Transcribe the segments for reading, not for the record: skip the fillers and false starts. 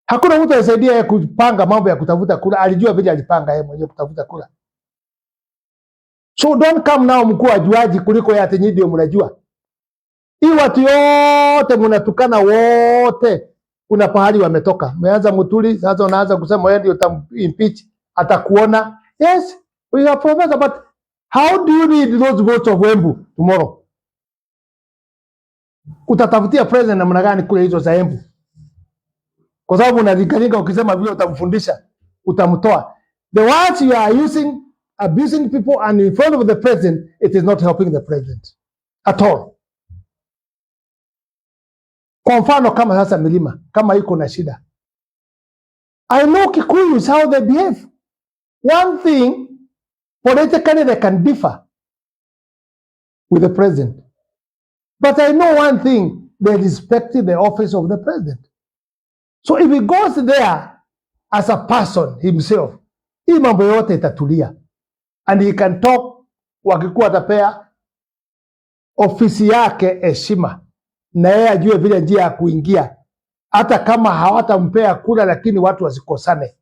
Hakuna mtu alisaidia yeye kupanga mambo ya kutafuta kura, alijua vile alipanga yeye mwenyewe kutafuta kura. So don't come now mkuu ajuaji kuliko yeye ati nyinyi ndio mnajua. Hii watu yote mnatukana wote, kuna pahali wametoka. Umeanza Muturi, sasa unaanza kusema wewe ndio utam-impeach, atakuona. Yes, we are professor, but how do you need those votes of Embu tomorrow? Utatafutia president namna gani kule hizo za Embu? Kwa sababu unalingalinga ukisema vile utamfundisha, utamtoa. The words you are using, abusing people and in front of the president, it is not helping the president at all. Kwa mfano kama sasa milima kama iko na shida, I know Kikuyus, how they behave. One thing, politically they can differ with the president, but I know one thing, they respect the office of the president. So if he goes there as a person himself, hii mambo yote itatulia and he can talk. Wakikuwa atapea ofisi yake heshima na yeye ajue vile njia ya kuingia, hata kama hawatampea kura, lakini watu wasikosane.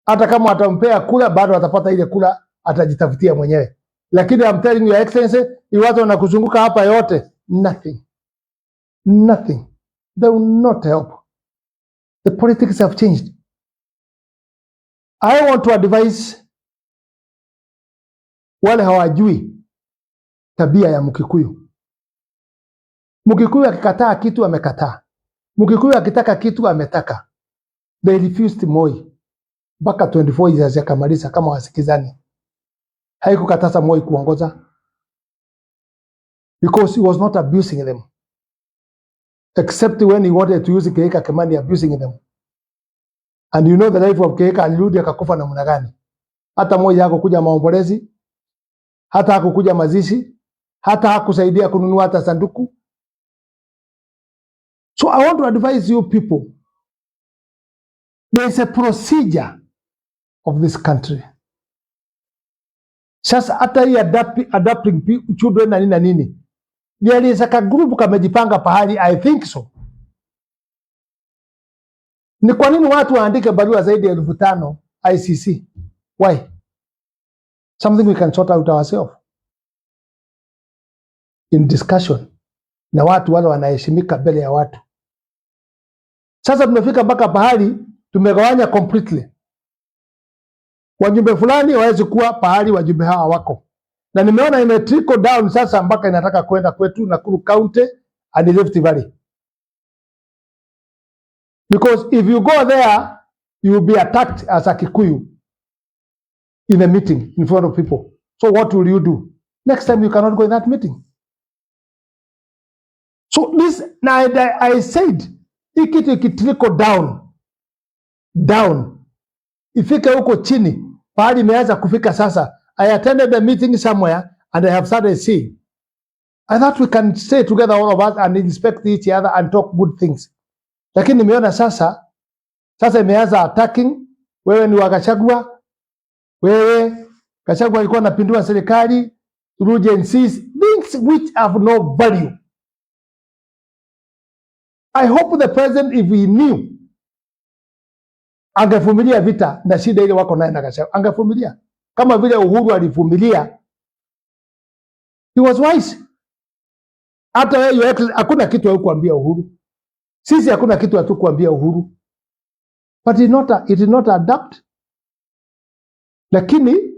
Hata kama watampea kura, bado atapata ile kura, atajitafutia mwenyewe. Lakini I'm telling you, Your Excellency, ni watu wanakuzunguka hapa yote, nothing, nothing, they will not help. The politics have changed. I want to advise wale hawajui tabia ya Mkikuyu. Mkikuyu akikataa kitu, amekataa. Mkikuyu akitaka kitu, ametaka. They refused Moi mpaka 24 years akamaliza kama wasikizani. Haikukataza Moi kuongoza because he was not abusing them, except when he wanted to use Kihika Kimani, abusing them. And you know the life of Kihika, alirudi akakufa namna gani? Hata Moi hakukuja maombolezi, hata hakukuja mazishi, hata hakusaidia kununua hata sanduku. So I want to advise you people, there is a procedure of this country. Sasa hata hii adopting children na nini na nini, there is a group kamejipanga pahali, I think so. Ni kwa nini watu waandike barua zaidi ya 5,000 ICC? Why? Something we can sort out ourselves in discussion na watu wale wanaheshimika mbele ya watu. Sasa tumefika mpaka pahali tumegawanya completely. Wajumbe fulani wawezi kuwa pahali wajumbe hawa wako, na nimeona ime trickle down sasa mpaka inataka kwenda kwetu Nakuru County and Rift Valley, because if you go there, you will be attacked as a Kikuyu in a meeting in front of people. So what will you do? Next time you cannot go in that meeting. So this now I said hii kitu ikitrickle down down ifike huko chini pahali imeanza kufika sasa. I attended a meeting somewhere and I have started seeing. I thought we can stay together, all of us, and respect each other and talk good things. Lakini nimeona sasa imeanza attacking. Wewe ni wa Gachagua, wewe Gachagua alikuwa anapindua serikali through Gen Zs, things which have no value. I hope the president, if he knew, angevumilia vita na shida ile wako naye na Gachagua, angevumilia kama vile Uhuru alivumilia. He was wise. Hata wewe, Your Excellency, hakuna kitu hakuambia Uhuru. Sisi hakuna kitu hatukuambia Uhuru, but he did not adapt, lakini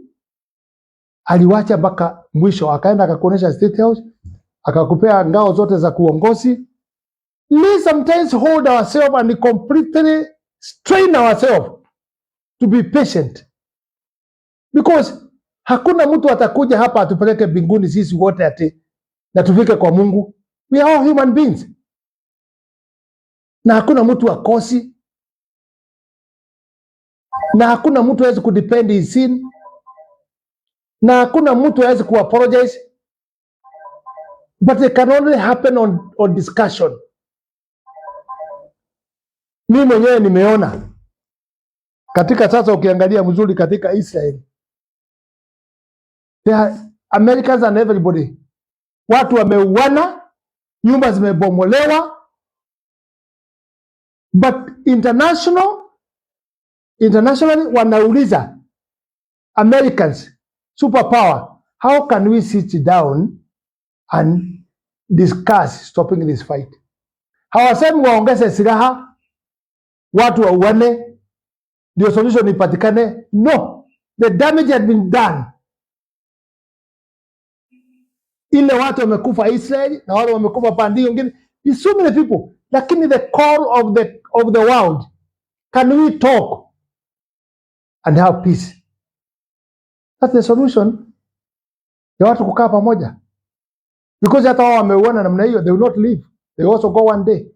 aliwacha mpaka mwisho, akaenda akakuonyesha State House, akakupea ngao zote za kuongozi. We sometimes hold ourselves and completely strain ourselves to be patient because hakuna mtu atakuja hapa atupeleke mbinguni sisi wote ati na tufike kwa Mungu. We are all human beings, na hakuna mtu akosi, na hakuna mtu awezi kudefend his sin, na hakuna mtu awezi kuapologize, but it can only happen on discussion. Mi mwenyewe nimeona katika sasa, ukiangalia mzuri katika Israel, they are Americans and everybody, watu wameuana, nyumba zimebomolewa. But internationally wanauliza Americans, superpower, how can we sit down and discuss stopping this fight? Hawasemi waongeze silaha, watu wauane, ndio solution ipatikane. No, the damage had been done. Ile watu wamekufa Israel na wale wamekufa pande hiyo ingine, it's so many people, lakini the call of the world, can we talk and have peace? That's the solution ya watu kukaa pamoja, because hata wao wameuana namna hiyo, they will not live, they will also go one day.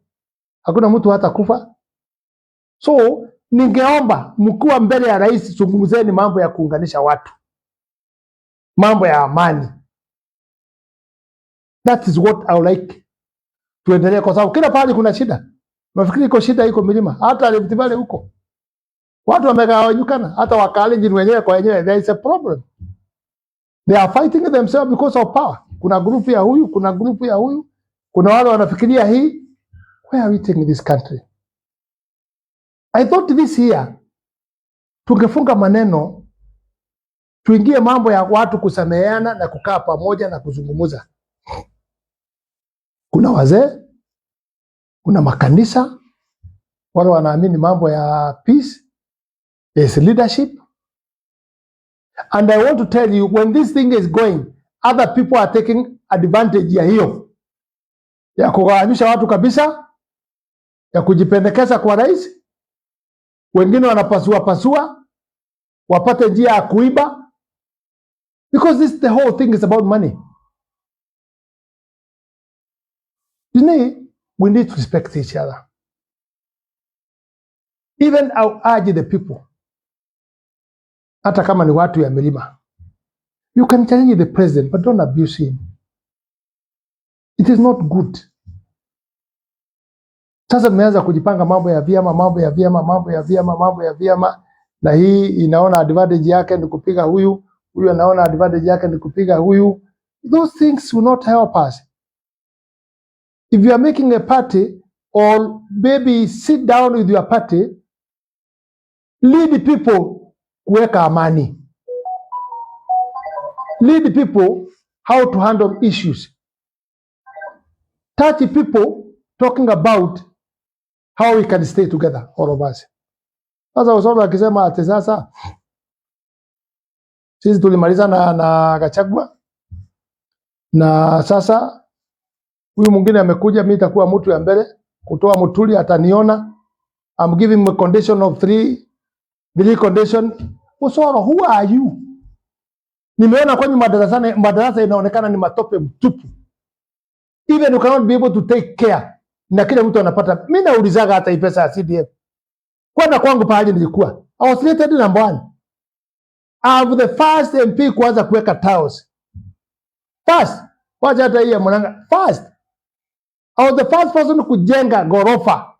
Hakuna mtu hata kufa. So ningeomba mkiwa mbele ya rais, zungumzeni mambo ya kuunganisha watu, mambo ya amani. That is what I would like tuendelee, kwa sababu kila pahali kuna shida. Nafikiri iko shida, iko milima, hata Rift Valley huko watu wamegawanyukana, hata Wakalenjin wenyewe kwa wenyewe, there is a problem. They are fighting themselves because of power. Kuna group ya huyu, kuna group ya huyu, kuna wale wanafikiria hii. Where are we taking this country? I thought this year tungefunga maneno, tuingie mambo ya watu kusameheana na kukaa pamoja na kuzungumza. Kuna wazee, kuna makanisa, wale wanaamini mambo ya peace, there's leadership. And I want to tell you, when this thing is going, other people are taking advantage ya hiyo ya kugawanyisha watu kabisa, ya kujipendekeza kwa rais. Wengine wanapasua pasua wapate njia ya kuiba, because this the whole thing is about money. You know, we need to respect each other. Even I urge the people, hata kama ni watu ya milima, you can challenge the president but don't abuse him. It is not good. Sasa mmeanza kujipanga mambo ya vyama, mambo ya vyama, mambo ya vyama, mambo ya vyama, na hii inaona advantage yake ni kupiga huyu, huyu anaona advantage yake ni kupiga huyu. Those things will not help us. If you are making a party or maybe sit down with your party, lead people kuweka amani, lead people how to handle issues, touch people talking about how we can stay together, all of us. Sasa Osoro akisema ati sasa sisi tulimaliza na Gachagua na sasa huyu mwingine amekuja, mimi nitakuwa mtu ya mbele kutoa Muturi, ataniona. I'm giving him a condition of three condition. Osoro, who are you? Nimeona kwenye madarasa inaonekana ni matope mtupu. Even you cannot be able to take care na kila mtu anapata. Mimi naulizaga hata hii pesa ya CDF kwenda kwangu pahali nilikuwa, I was rated number one. I'm the first MP kuanza kuweka tiles first. Wacha hata hii ya Murang'a first. I was the first person kujenga gorofa,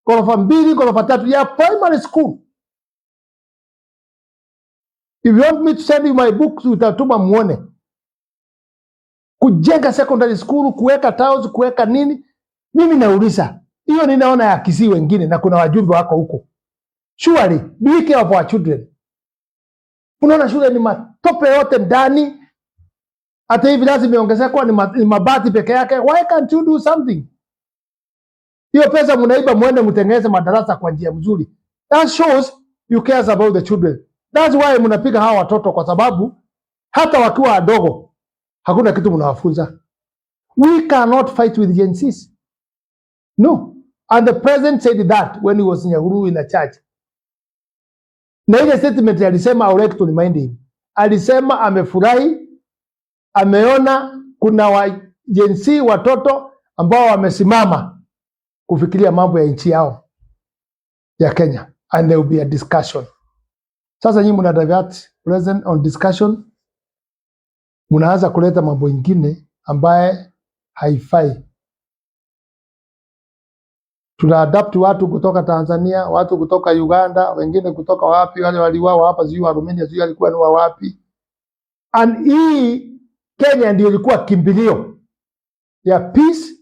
gorofa mbili, gorofa tatu ya primary school. If you want me to send you my books, utatuma muone. Kujenga secondary school, kuweka tiles, kuweka nini. Mimi nauliza hiyo, ninaona ya Kisii wengine, na kuna wajumbe wako huko. Surely, do we care of our children? Unaona shule ni matope yote ndani, hata hivi lazima imeongezekwa ni mabati peke yake. Why can't you do something? Hiyo pesa mnaiba, mwende mtengeneze madarasa kwa njia mzuri. That shows you cares about the children. That's why mnapiga hawa watoto, kwa sababu hata wakiwa wadogo hakuna kitu mnawafunza. We cannot fight with Gen Zs. No. And the president said that when he was in Nyahururu in the church. Na ile statement alisema, I would like to remind him. Alisema amefurahi, ameona kuna wa Gen Z watoto ambao wamesimama kufikiria mambo ya nchi yao ya Kenya, and there will be a discussion. Sasa nyinyi mna divert president on discussion, mnaanza kuleta mambo ingine ambaye haifai. Tuna adopt watu kutoka Tanzania, watu kutoka Uganda, wengine kutoka wapi, wale waliuawa hapa, sijui wa Romania, sijui alikuwa ni wa wapi. And hii Kenya ndio ilikuwa kimbilio ya peace.